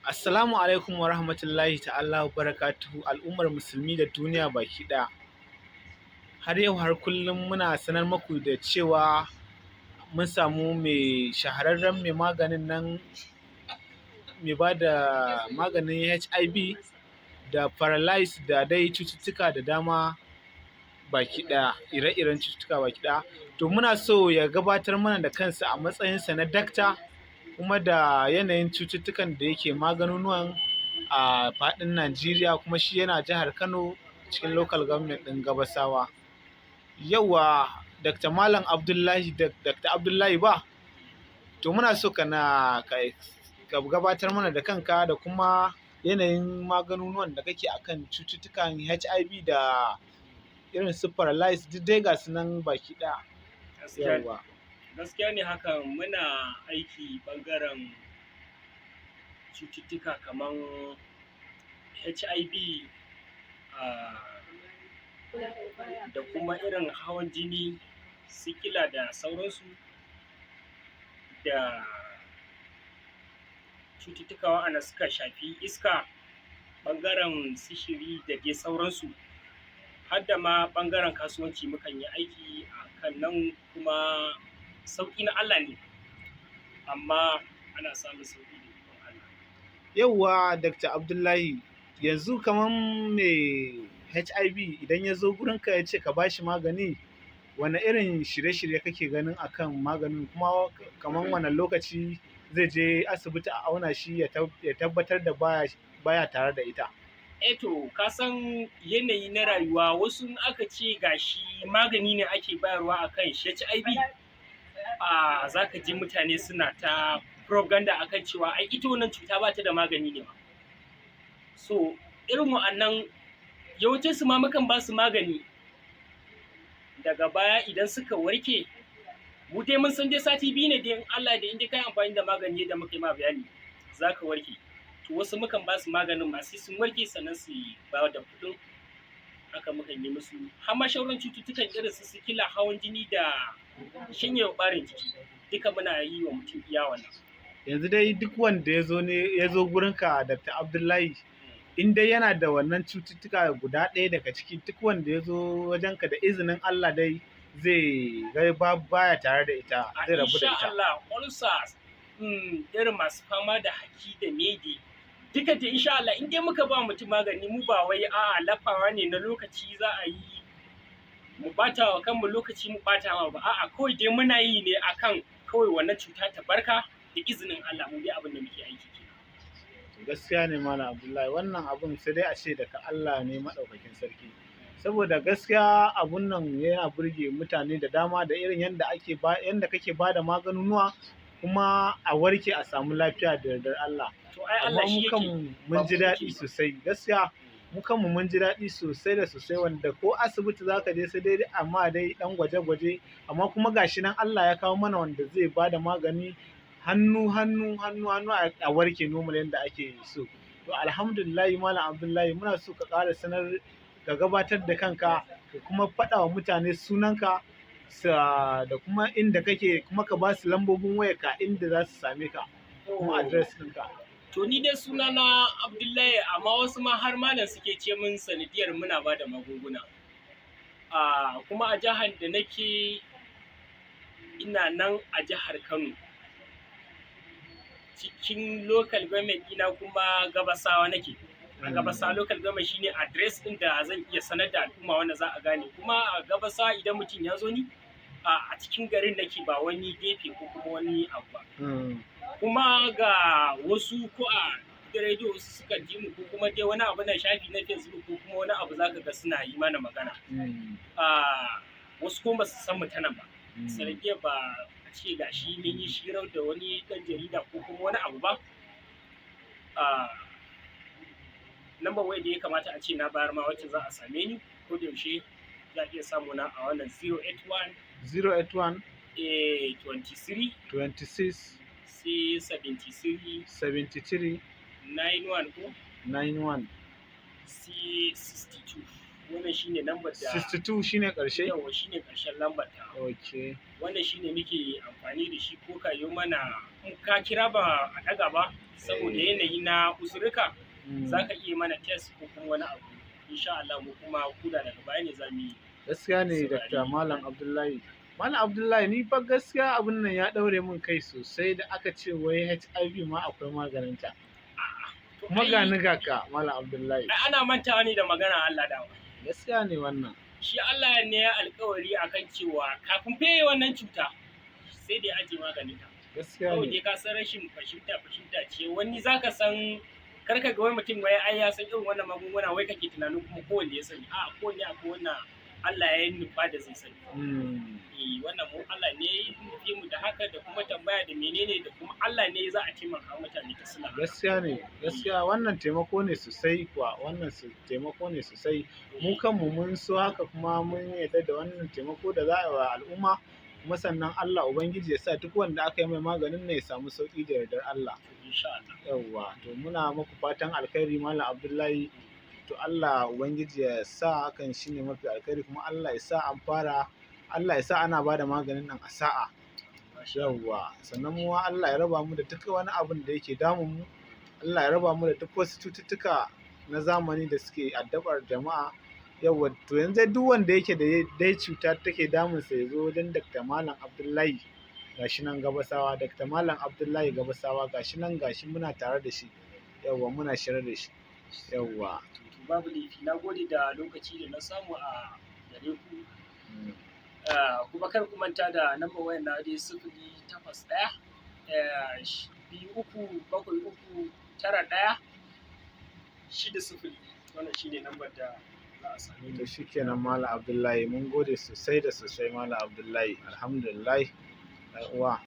Assalamu alaikum wa rahmatullahi ta'ala wa barakatuhu, al'ummar musulmi da duniya baki ɗaya. Har yau har kullum muna sanar muku da cewa mun samu mai shahararren mai maganin nan, mai ba da maganin HIV da paralysis da dai cututtuka da dama baki ɗaya, ire-iren cututtuka baki ɗaya. To, muna so ya gabatar mana da kansa a matsayinsa na dakta, kuma da yanayin cututtukan da yake maganunuwan a faɗin Najeriya, kuma shi yana jihar Kano, cikin local government ɗin Gabasawa. Yauwa, Dr. Malam Abdullahi, Dr. Abdullahi ba? To, muna so kana ka gabatar mana da kanka da kuma yanayin maganunuwan da kake akan cututtukan HIV da irin su paralysis, duk dai ga su nan baki ɗaya. Yauwa. Gaskiya ne hakan. Muna aiki ɓangaren cututtuka kaman HIV da kuma irin hawan jini, sikila da sauransu, da cututtuka waɗanda suka shafi iska, ɓangaren sihiri da dai sauransu, har da ma ɓangaren kasuwanci mukan yi aiki a kan nan. Kuma sauƙi na Allah ne, amma ana samun sauƙi da ikon Allah. Yauwa, Dr. Abdullahi, yanzu kaman mai HIV, idan ya zo gurinka ya ce ka bashi magani, wane irin shirye-shirye kake ganin akan maganin? Kuma kaman wane lokaci zai je asibiti a auna shi ya tabbatar da baya tare da ita? Eh, to, ka san yanayi na rayuwa, wasu in aka ce gashi magani ne ake bayarwa akan HIV, a zaka ji mutane suna ta propaganda akan cewa ai ita wannan cuta ba ta da magani ne ma. So irin wa'annan, yawancin su ma mukan ba su magani, daga baya idan suka warke, mu dai mun san dai sati 2 ne dai, in Allah da in dai kai amfani da magani yadda muka yi ma bayani, zaka warke. To, wasu mukan ba su maganin ma sai sun warke sannan su ba da kuɗin. Haka mukan yi musu, har ma shauran cututtukan irin su sikila, hawan jini da shanyewa ɓarin jiki, duka muna yi wa mutum iya wannan. Yanzu dai duk wanda ya zo ne ya zo gurinka, Dr. Abdullahi, in dai yana da wannan cututtuka guda ɗaya daga ciki, duk wanda ya zo wajenka, da izinin Allah dai zai ga baya tare da ita, zai rabu da Insha ita. Allah, ulcers, irin masu fama da haki da mede, duka da insha Allah in dai muka ba mutum magani, mu ba wai a'a lafawa ne na lokaci za a yi mu bata wa kanmu lokaci mu bata ma ba. A'a, kawai dai muna yi ne akan kawai wannan cuta ta barka da izinin Allah. Mu dai abin da muke aiki kenan. Gaskiya ne, Malam Abdullahi, wannan abun sai dai a ce daga Allah ne maɗaukakin sarki, saboda gaskiya abun nan yana burge mutane da dama, da irin yanda ake ba yanda kake ba da maganunuwa kuma a warke, a samu lafiya da yardar Allah. To, ai Amma Allah mu shi yake kanmu ba mun ji mu muke daɗi ba. sosai. Gaskiya mu kanmu mun ji daɗi sosai da sosai, wanda ko asibiti zaka je sai dai amma dai ɗan gwaje-gwaje, amma kuma gashi nan Allah ya kawo mana wanda zai ba da magani hannu hannu hannu hannu a warke normal yanda ake so. To, alhamdulillahi, Malam Abdullahi, muna so ka ƙara sanar, ka gabatar da kanka, ka kuma faɗa wa mutane sunanka da kuma inda kake, kuma ka ba su lambobin wayarka inda za su same ka, kuma address ɗinka. To, ni dai suna na Abdullahi, amma wasu ma har malam suke ce min sanadiyar muna ba da magunguna. Kuma a jihar da nake, ina nan a jihar Kano. Cikin local government ina kuma Gabasawa nake. A Gabasawa local government shine address ɗin da zan iya sanar da al'umma wanda za a gane. Kuma a Gabasawa, idan mutum ya zo ni, a cikin garin nake, ba wani gefe ko kuma wani abu ba. Kuma ga wasu ko a gidan rediyo wasu sukan ji mu, ko kuma dai wani abu na shafi na Facebook ko kuma wani abu, zaka ga suna yi mana magana. Wasu kuma ba su san mu ta nan ba. Sanadiyar ba a ce ga shi mun yi shirar da wani ɗan jarida ko kuma wani abu ba. Lambar waya da ya kamata a ce na bayar ma wacce za a same ni ko da yaushe, za a iya samu na a wannan: 081 081 23 26 sai 73 73 91 ko 91 sai 62. Wannan shine lambar da 62 shine ƙarshe? Yawa, shine ƙarshen lambar ta. Okay. Wannan shine muke amfani da shi, ko ka yi mana in ka kira ba a ɗaga ba saboda yanayi na uzurika, za ka iya mana test ko kuma wani abu, insha Allah mu kuma kuda daga baya ne za mu yi. Gaskiya ne, Dr. Malam Abdullahi. Malam Abdullahi, ni fa gaskiya abin nan ya ɗaure min kai sosai da aka ce wai HIV ma akwai maganinta. Kuma ga ni ga ka, Malam Abdullahi. Ai ana mantawa ne da magana Allah dama. Gaskiya ne wannan. Shi Allah ne ya alkawari akan cewa kafin feye wannan cuta sai da ya ajiye maganin ta. Gaskiya Kawai ne. dai ka san rashin fahimta ce, wani zaka san karka ga wai mutum wai ai ya san irin wannan magunguna, wai kake tunanin kuma kowanne ya sani. A'a, kowanne akwai wannan Allah ya yi nufa da zai sani. Eh, wannan mu Allah ne ya nufi mu da haka, da kuma tambaya da menene, da kuma Allah ne za a taimaka mutane ta suna. Gaskiya ne, gaskiya wannan taimako ne sosai kuwa, wannan taimako ne sosai. Mu kanmu mun so haka kuma mun yarda da wannan taimako da za a yi wa al'umma, kuma sannan Allah Ubangiji ya sa duk wanda aka yi mai maganin nan ya samu sauƙi da yardar Allah. Insha Allah. Yawwa, to muna muku fatan alkhairi, Malam Abdullahi. To Allah Ubangiji ya sa hakan shine mafi alkhairi, kuma Allah ya sa an fara, Allah ya sa ana bada maganin nan a sa'a. Yawwa, sannan mu ma Allah ya raba mu da duk wani abun da yake damun mu. Allah ya raba mu da duk wasu cututtuka na zamani da suke addabar jama'a. Yawwa, to yanzu dai duk wanda yake da dai cuta take damunsa ya zo wajen Dr. Malam Abdullahi, gashi nan Gabasawa, Dr. Malam Abdullahi Gabasawa, gashi nan, gashi muna tare da shi. Yawwa, muna shirye da shi. Yawwa. To babu laifi, na gode da lokaci da na samu a gare ku. Kuma kar ku manta da lambar wayar na dai 081 23 73 91 60. Wannan shine lambar da za a same To shikenan, Malam Abdullahi, mun gode sosai da sosai, Malam Abdullahi. Alhamdulillah. Ɗan uwa.